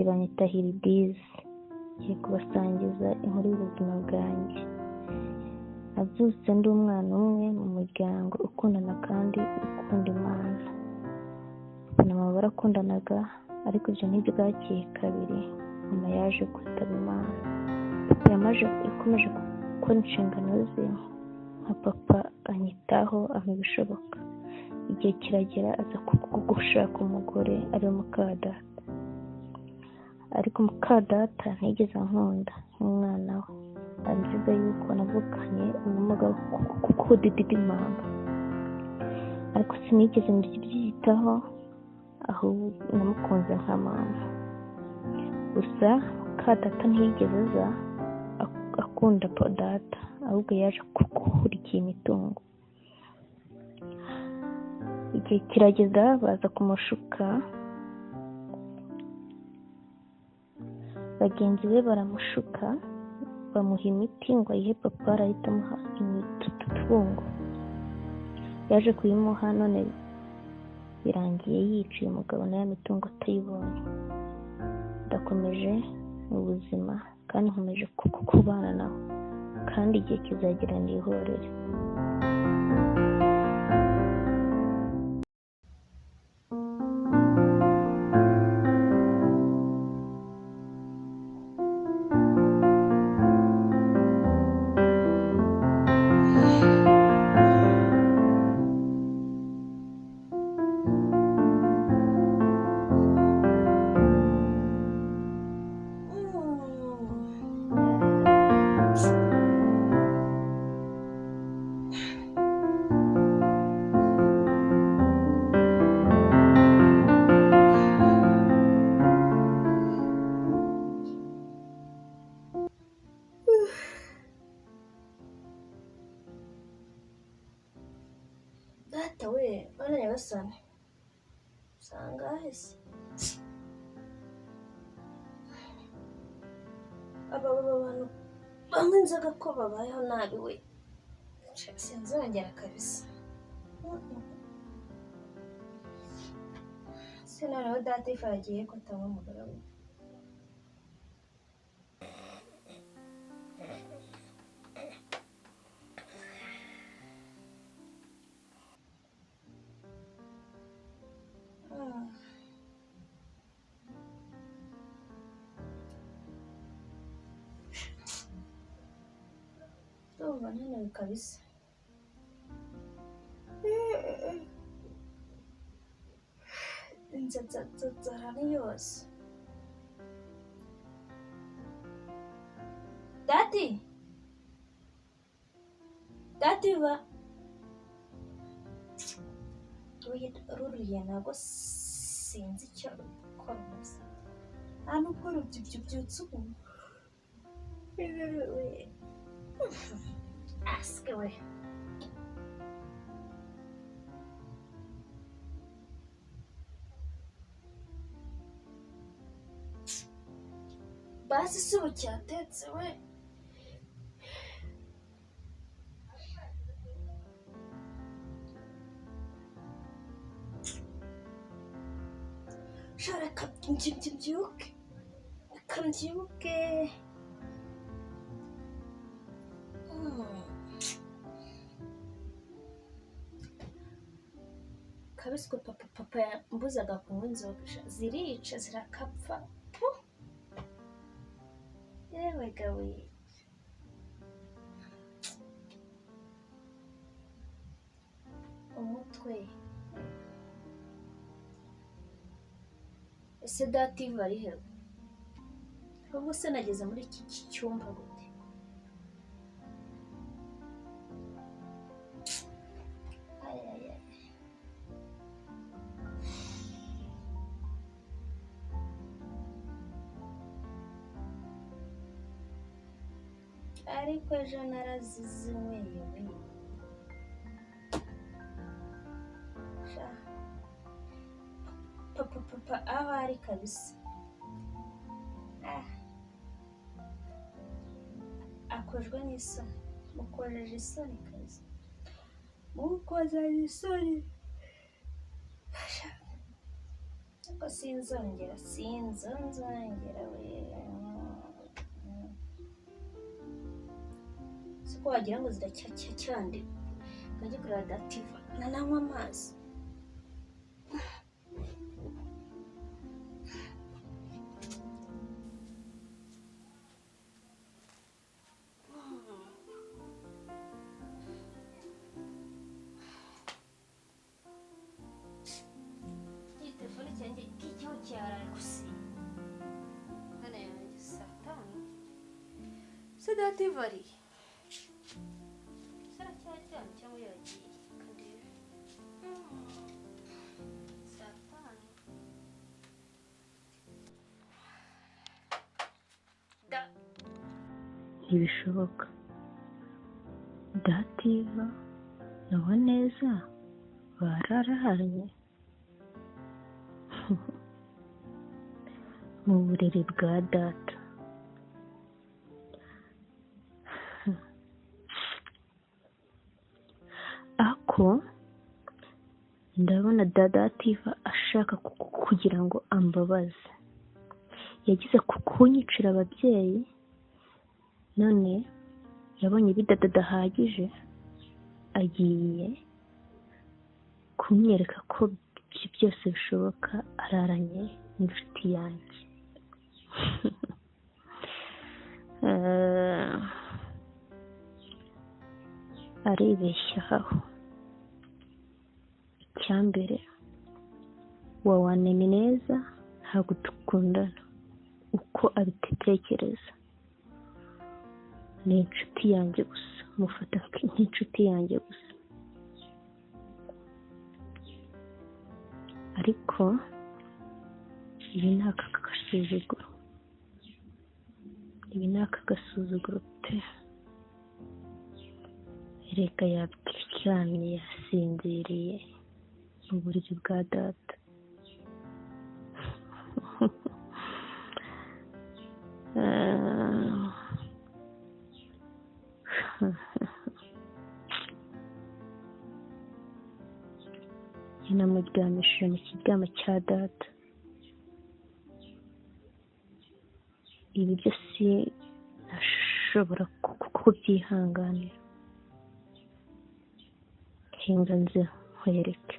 Banyita Hiridizi, ngiye kubasangiza inkuru y'ubuzima bwanjye. Nabyutse ndi umwana umwe mu muryango ukundana kandi ukunda Imana. Papa na mama barakundanaga, ariko ibyo ntibyakiye kabiri, mama yaje kwitaba Imana. Papa yakomeje gukora inshingano ze nka papa, anyitaho ampa ibishoboka. Igihe kiragera aza gushaka umugore ariwe mukadata, ariko mukadata ntiyigeze ankunda nk'umwana we, anziza yuko navukanye ubumuga bwo kudidimanga, ariko sinigeze mbyitaho, ahubwo namukunze nka mama. Gusa mukadata ntiyigeze aza akunda data, ahubwo yaje gukurikiye imitungo. Igihe kirageza baza kumushuka, bagenzi be baramushuka, bamuha imiti ngo ayihe papa, arahita amuha imitungo. Yaje kuyimuha none birangiye yiciye umugabo na ya mitungo atayibonye. Ndakomeje mu buzima kandi nkomeje kubana nawe, kandi igihe kizagera nihorere. Data we, bana nyagasani, usanga hese aba bantu banywa inzoga ko babayeho nabi we, sinzongera kabisa. Se noneho data ifu yagiye ko atanywa umugore we. Ndumva naniwe kabisa. Inzara ni yose. Dati! Dati ba! Ruriya ntabwo sinzi icyo rukora gusa. Nta nubwo rubyutse ubu. Asike we. Basi si ubu cyatetse we. Reka mbyuke. Reka mbyuke. Kabiswe papa yambuzaga kunywa inzoga, zirica zirakapfa. Yewe gawe. Umutwe. Ese data iva ari he? Ahubwo se nageze muri iki cyumba gute? Ariko ejo narazizinyweye we. Papa aho ari kabisa. Akojwe n'isoni, mukojeje isoni kabisa, mukojeje isoni. Ko sinzongera, sinzongera we. Siko wagira ngo ziracyacyande. Ngajye kureba Dativa, nananywa amazi. Iyi telefone cyanjye k'ikiho cyaraye gusa. Hano yanjye saa tanu. Se Dativa ari? Se aracyaryamye cyangwa yagiye? Kandebe. Saa tanu. Da. Ntibishoboka. Dativa nawe neza bararahanye mu buriri bwa data. Ako ndabona Dativa ashaka kugira ngo ambabaze. Yagize kunyicira ababyeyi, none yabonye bidadahagije, agiye kumwereka ko byose bishoboka, araranye n'inshuti yanjye. Aribeshya aho. Icyambere, wawanene neza ntabwo dukundana uko abitekereza. Ni inshuti yanjye gusa, mufata nk'inshuti yanjye gusa. Ariko ibi ni aka gasuzuguro, ibi ni aka gasuzuguro pe. Reka yaryamye yasinziriye mu buriri bwa data. Yanamuryamishije mu kiryamo cya data. Ibi byo sinashobora kubyihanganira. Hinga nze nkwereke.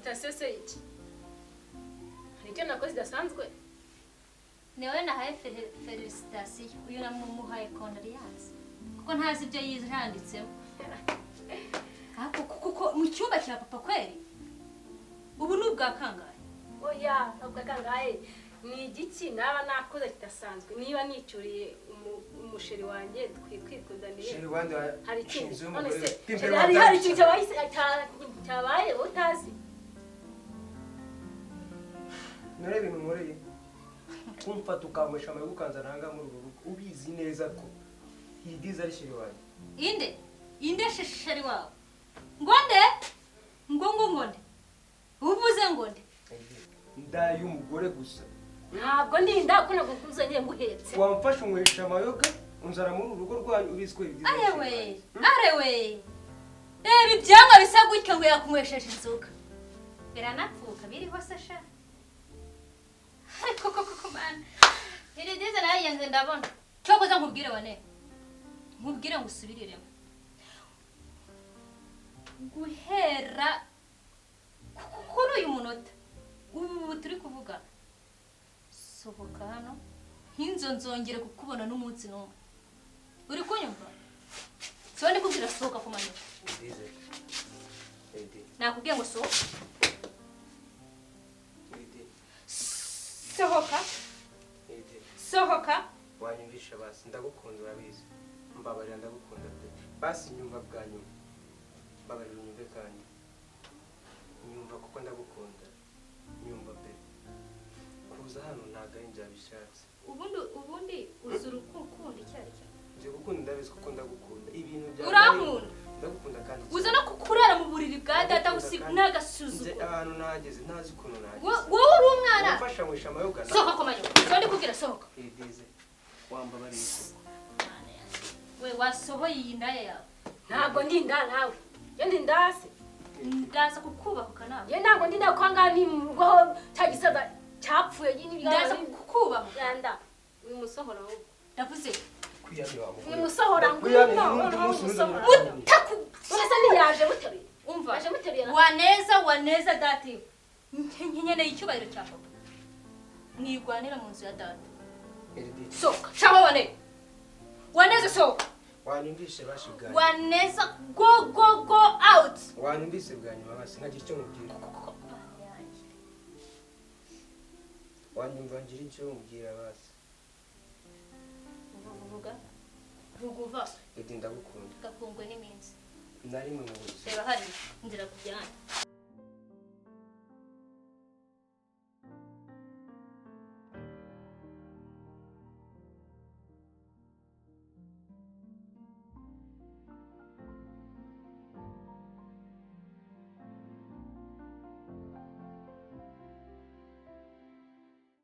Sitasiyo iki? Hari icyo nakoze kidasanzwe? Niwe nahaye felicitasiyo, uyu namuhaye kondoriyanse kuko ntazi ibyo yanditsemo. Kuko mu cyumba cya papa kweri ubu ni ubwa kangahe? Oya, ubwa kangahe ni igiki naba nakoze kidasanzwe? Niba nicyuriye umusheri wanjye twikundaniye, hari ikindi hari ikintu cyabaye utazi? Nore ibintu nkoreye kumfata ukanywesha amayoga ukanzana aha ngaha muri uru rugo, ubizi neza ko iyi diza ari sheri wanjye. Inde? Inde sheri wawe? Ngo nde? Ngo ngo ngo nde? Uvuze ngo nde? Inda y'umugore gusa. Ntabwo ndi inda kuko ntabwo nkuzanye nguhetse. Wamfashe unywesha amayoga unzana muri uru rugo rwanyu ubizi ko iyi diza ari sheri wanjye. Arewe! Reba ibyanga bisa gutya ngo yakunywesheje inzoga. Biranapfuka biriho se sha? Ariko koko mana, iri diza nayenze ndabona. Cyokoza nkubwire wane, nkubwire ngo usubiriremo. Guhera kuri uyu munota ubu turi kuvuga, sohoka hano nkinzo nzongere kukubona n'umunsi n'umwe. Uri kunyumva? Siho ndikubwira sohoka ku manywa. Edize, Edi, Nakubwiye ngo sohoka. Edi, Sohoka. Edi. Sohoka. Wanyumvisha basi, ndagukunda urabizi. Mbabarira, ndagukunda pe. Basi nyumva bwa nyuma. Mbabarira unyumve kandi. Nyumva kuko ndagukunda. Nyumva pe. Kuza hano ntabwo ari njye wabishatse. Ubundi uzi urukundo icyo ari cyo. Nje gukunda ndabizi kuko ndagukunda. Ibintu bya Urankunda. Ndagukunda kandi. Uza no kukurara mu buriri bwa data usi Ndagukunda kandi. n'agasuzuguro. Nje ahantu nahageze ntazi ukuntu nahageze. Wowe uri umwana. Wamfasha nywesha amayoga. Sohoka ku manywa. Siho ndikubwira sohoka. Edize, wambabariye koko. We wasohoye iyi ndaya yawe. Ntabwo ndi inda nawe. Yo ndi indase. Ndaza kukubahuka nawe. Yo ntabwo ndi inda kuko ahangaha ni mu rugo aho cya gisaza cyapfuye nyine. Ndaza kukubahuka. Yanda. Wimusohora ahubwo. Ndavuze Kwiyamye wa mugore. Wimusohora Ndakwiyamye, ngwino. n'undi Noneho munsi wimusohora. ntuzongera mutaku. None se ntiyaje muteruye? Umva. Yaje muteruye na- Waneza waneza dati. Nkeneye icyubahiro cya papa. Mwigwanira mu nzu ya data. Edi, Sohoka. Shama wane. Waneza sohoka. wanyumvishe basi bwa nyuma. Waneza go go go out. Wanyumvise bwa nyuma basi nkagira icyo mubwira. Wanyumva ngira icyo mubwira basi. Vuga. Vuga. Edi, ndagukunda. Gakungwe n'iminsi. Na rimwe mu buzima. Reba hari inzira kujyana.